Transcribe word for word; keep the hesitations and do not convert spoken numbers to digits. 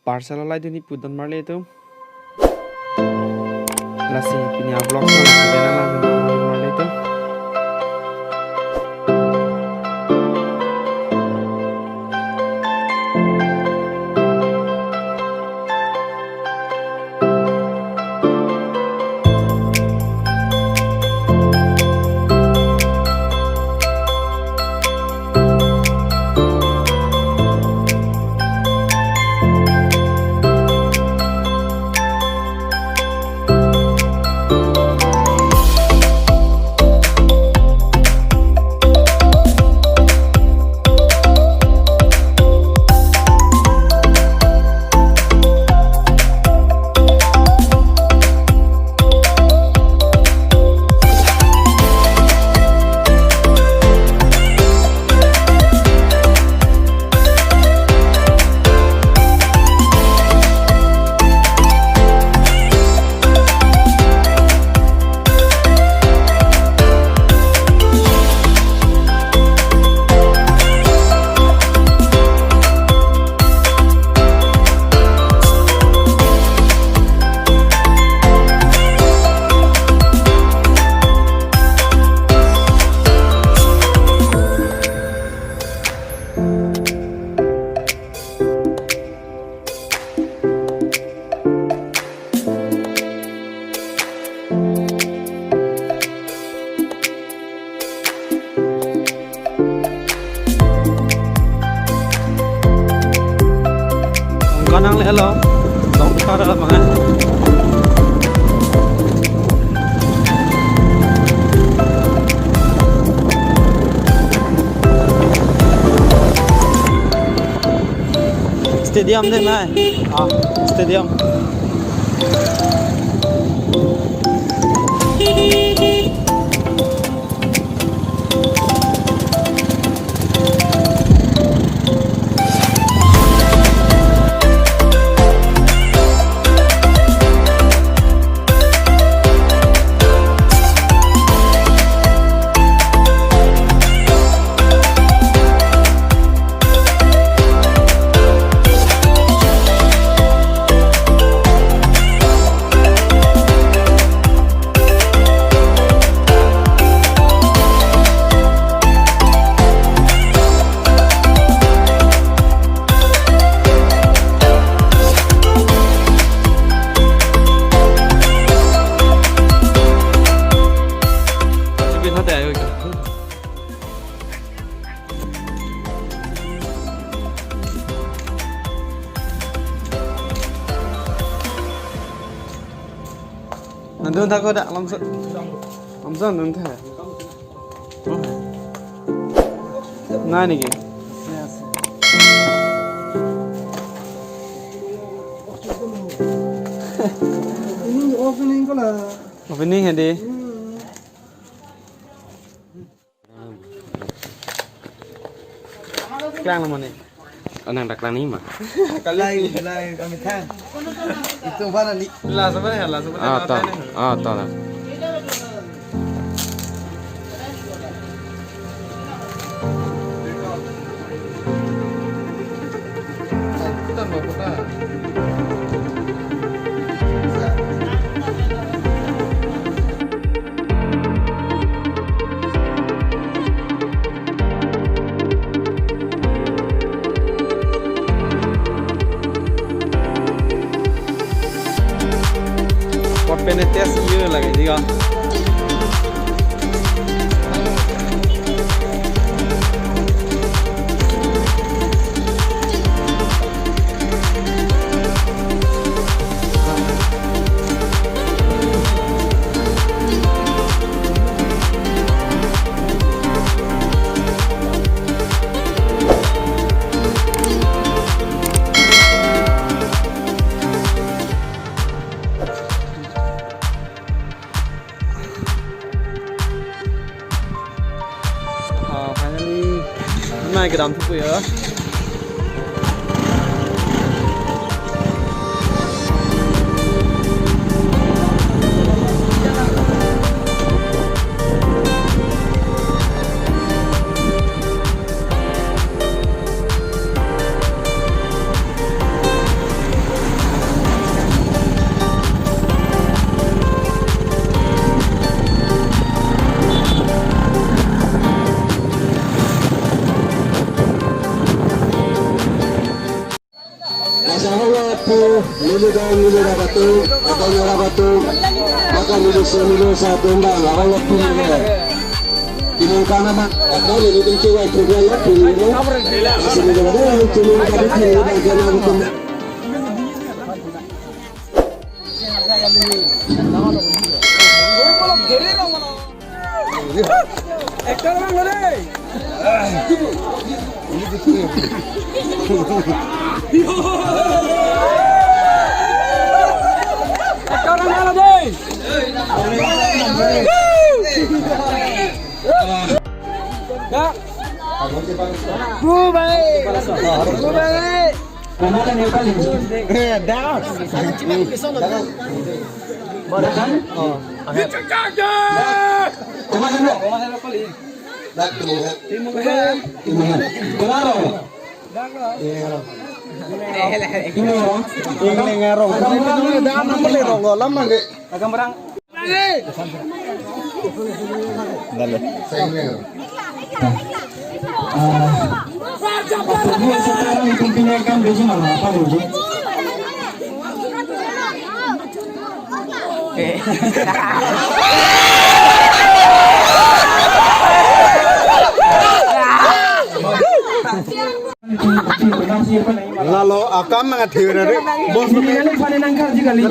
parcel alai dun-ik pu don marli atum. Lasi pini a-vlog nang lapu ke nang lang dun marli atum. Kanang le lo, long tar la mangan. Stadium de mai. Ah, stadium. Nandun thak ko dak lamso. Lamso nandun thak. Nai niki. Ini opening ko la. Opening hedi. Hmm. Klang naman eh. Oh, nang daklang ni ma? Kalai, kalai, kami than. Itu mana ni? Lah, sabar ya, lah, sabar ya. Ah, to. Ah, to lah. Pot pen test ye lagi, diga. Ah, finally, nai kedam thupo ya. Neli dong, neli rabato, atau neli rabato, maka neli so neli sa tumbang, abang waktu neli. Tinang kana mak, atau neli benci wai program waktu neli. Asal neli ada, cuma kami neli bang kena betul. Ekta orang lagi. Ekta orang lagi. Ya. Bu baik. Bu baik. Kemana nih paling? Eh, dah. Mana? Oh, akhir. Kemana nih? Dak, Timur. Timur. Timur. Kenapa? Timur. Timur. Dah, apa nih, Ronggo? Lama, deh. Agam berang. Lalu. Ah, sekarang itu punya kan besok malam apa dulu? Lalo akam nang athe na re. Bos ni nang panen nang kar ji kali.